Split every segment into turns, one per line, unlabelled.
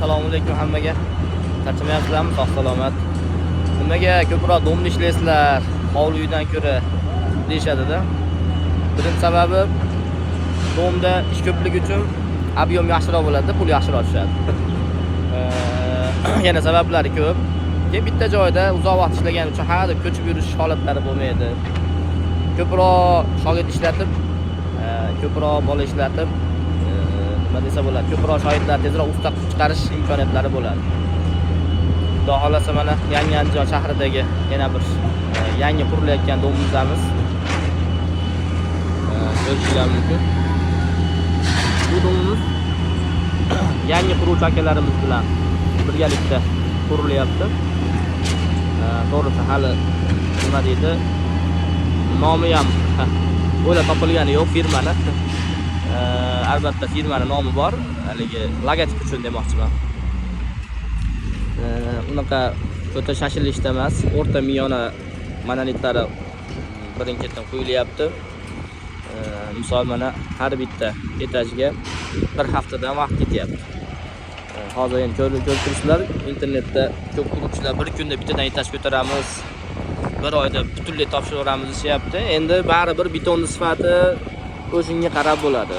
Assalomu alaykum hammaga. Charchamayapsizlarmi? Sog' salomat. Nimaga ko'proq дом da ishlaysizlar, hovli uydan ko'ra deyishadi-da. Birinchi sababi дом da ish ko'pligi uchun объем yaxshiroq bo'ladi, pul yaxshiroq tushadi. Yana sabablari ko'p. Keyin bitta joyda uzoq vaqt ishlagani uchun ha deb ko'chib yurish holatlari bo'lmaydi. Ko'proq shogird ishlatib, ko'proq bola ishlatib, nima desa bo'ladi, ko'proq shogirdlar tezroq usta qilib chiqarish imkoniyatlari bo'ladi. Xudo xohlasa, mana Yangi Andijon shahridagi yana bir yangi qurilayotgan дом imizdamiz. Ko'rishingiz mumkin. Bu дом imiz yangi quruvchi akalarimiz bilan birgalikda qurilyapti. To'g'risi hali nima deydi, nomi ham o'ylab topilgani yo'q firmani. Albatta firmani nomi bor, haligi logotip uchun demoqchiman. Unaqa o'ta shoshilinchda emas, o'rta miyona monolitlari birin ketin quyilyapti. Misol mana har bitta etajga bir haftadan vaqt ketyapti. Hozir endi ko'rib turibsizlar, internetda ko'p quruvchilar bir kunda bittadan etaj ko'taramiz, bir oyda butunlay topshiraveramiz deyishyapti. Endi baribir betonni sifati o'shanga qarab bo'ladi.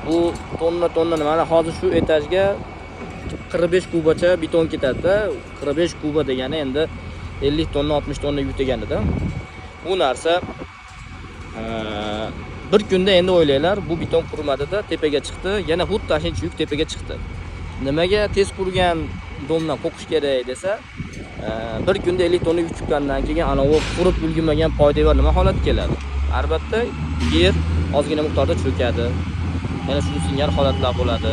Bu tonna tonna, mana hozir shu etajga 45 kubacha beton ketadi. 45 kuba degani endi 50 tonna, 60 tonna yuk deganida. Bu narsa bir kunda, endi o'ylanglar, bu beton qurimadida tepaga chiqdi, yana xuddi shuncha yuk tepaga chiqdi. Nimaga tez qurgan дом dan qo'rqish kerak desa, bir kunda 50 tonna yuk chiqqandan keyin anavi qurib ulgurmagan poydevor nima holatga keladi? Albatta yer ozgina miqdorda cho'kadi. Yana shunga singari holatlar bo'ladi.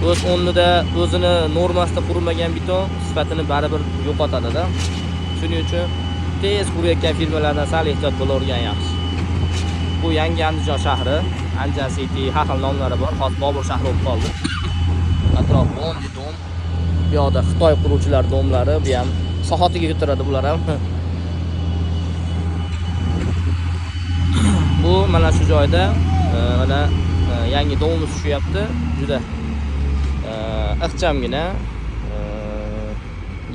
O'z o'rnida, o'zini normasida qurilmagan beton sifatini baribir yo'qotadi-da. Shuning uchun tez qurayotgan firmalardan sal ehtiyot bo'lavergan yaxshi. Bu Yangi Andijon shahri, Andijan City, har xil nomlari bor. Hozir Bobur shahri bo'lib qoldi. Atrof o'nli дом. Bu yoqda Xitoy quruvchilar дом lari, bu ham soatiga ko'taradi bular ham. Bu mana shu joyda mana yangi дом imiz tushyapti. Juda ixchamgina,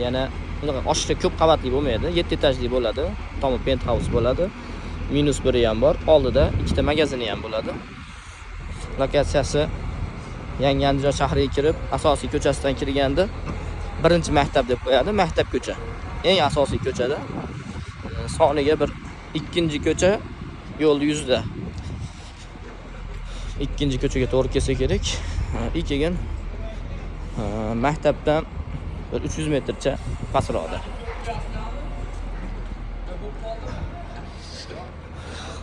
yana unaqa oshiqcha ko'p qavatli bo'lmaydi. 7 etajli bo'ladi. Tomi penthouse bo'ladi. Minus biri ham bor. Oldida ikkita magazini ham bo'ladi. Lokatsiyasi Yangi Andijon shahriga kirib, asosiy ko'chasidan kirganda birinchi maktab deb qo'yadi. Maktab ko'cha. Eng asosiy ko'chada. Soniga bir ikkinchi ko'cha, yo'l yuzida. Ikkinchi ko'chaga to'g'ri kelsa kerak. И keyin maktabdan bir 300 metrcha pastroqda.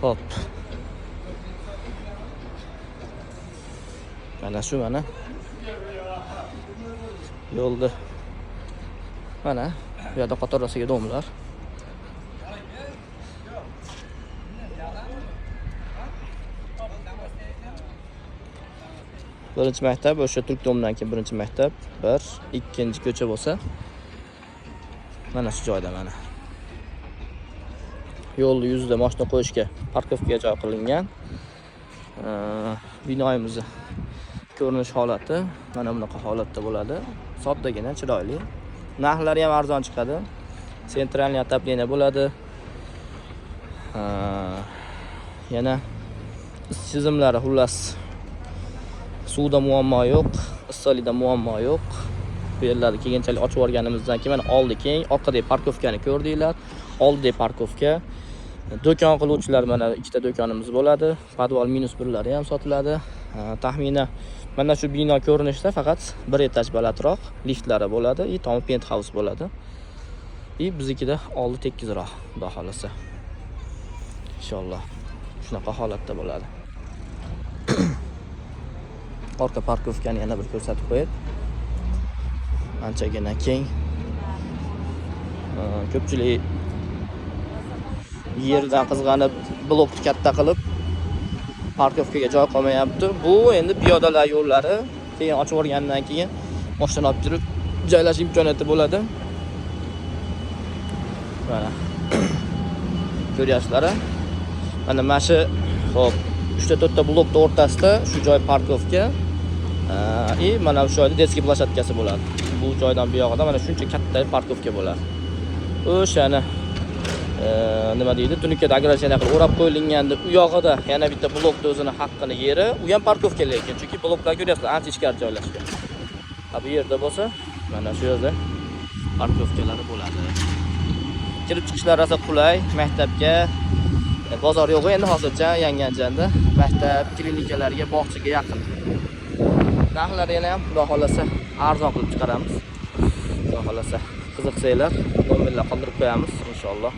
Xo'p. Mana shu mana yo'lda, mana bu yerda qatorasiga дом lar. Birinchi maktab o'sha turk дом dan keyin birinchi maktab, bir, ikkinchi ko'cha bo'lsa mana shu joyda mana. Yo'lni yuzida mashina qo'yishga парковка ga joy qilingan. Binoimizni ko'rinish holati mana bunaqa holatda bo'ladi. Soddagina, chiroyli. Narxlari ham arzon chiqadi. Центральный отопление bo'ladi. Yana tizimlari, xullas, suvda muammo yo'q, issiqlikda muammo yo'q. Bu yerlarni keyinchalik ochib yuborganimizdan keyin mana oldi keng, orqadagi парковка ni ko'rdinglar. Oldidagi парковка. Do'kon qiluvchilar, mana ikkita do'konimiz bo'ladi. Podval minus birlari ham sotiladi. Taxminan mana shu bino ko'rinishida, faqat bir etaj balandroq, liftlari bo'ladi и tomi penthouse bo'ladi. И biznikida oldi tekizroq, xudo xohlasa. Inshaalloh shunaqa holatda bo'ladi. Orqa парковка ni yana bir ko'rsatib qo'yay. Anchagina keng. Ko'pchilik yerdan qizg'anib blokni katta qilib парковка ga joy qolmayapti. Bu endi piyodalar yo'llari, keyin ochib yuborgandan keyin moshinani olib kirib joylash imkoniyati bo'ladi. Mana ko'ryapsizlar. Mana shu, xo'p, 3 ta 4 ta blokni o'rtasida shu joy парковка. И mana shu joyda детский площадка si bo'ladi. Bu joydan bu yog'ida mana shuncha katta парковка bo'ladi. O'shani nima deydi, tunukkada ограждение qilib o'rab qo'yilganda, u yog'ida yana bitta blokni o'zini haqqini yeri, u ham парковка lekin, chunki bloklar ko'ryapsizlar, ancha ichkari joylashgan. Ha, bu yerda bo'lsa, mana shu yerda парковка lari bo'ladi. Kirib chiqishlar rosa qulay, maktabga, bozor yo'q endi hozircha Yangianjanda, maktab, klinikalarga, bog'chaga yaqin. Narxlari yana ham xudo xohlasa arzon qilib chiqaramiz. Xudo xohlasa qiziqsanglar, nomerlar qoldirib qo'yamiz inshaalloh.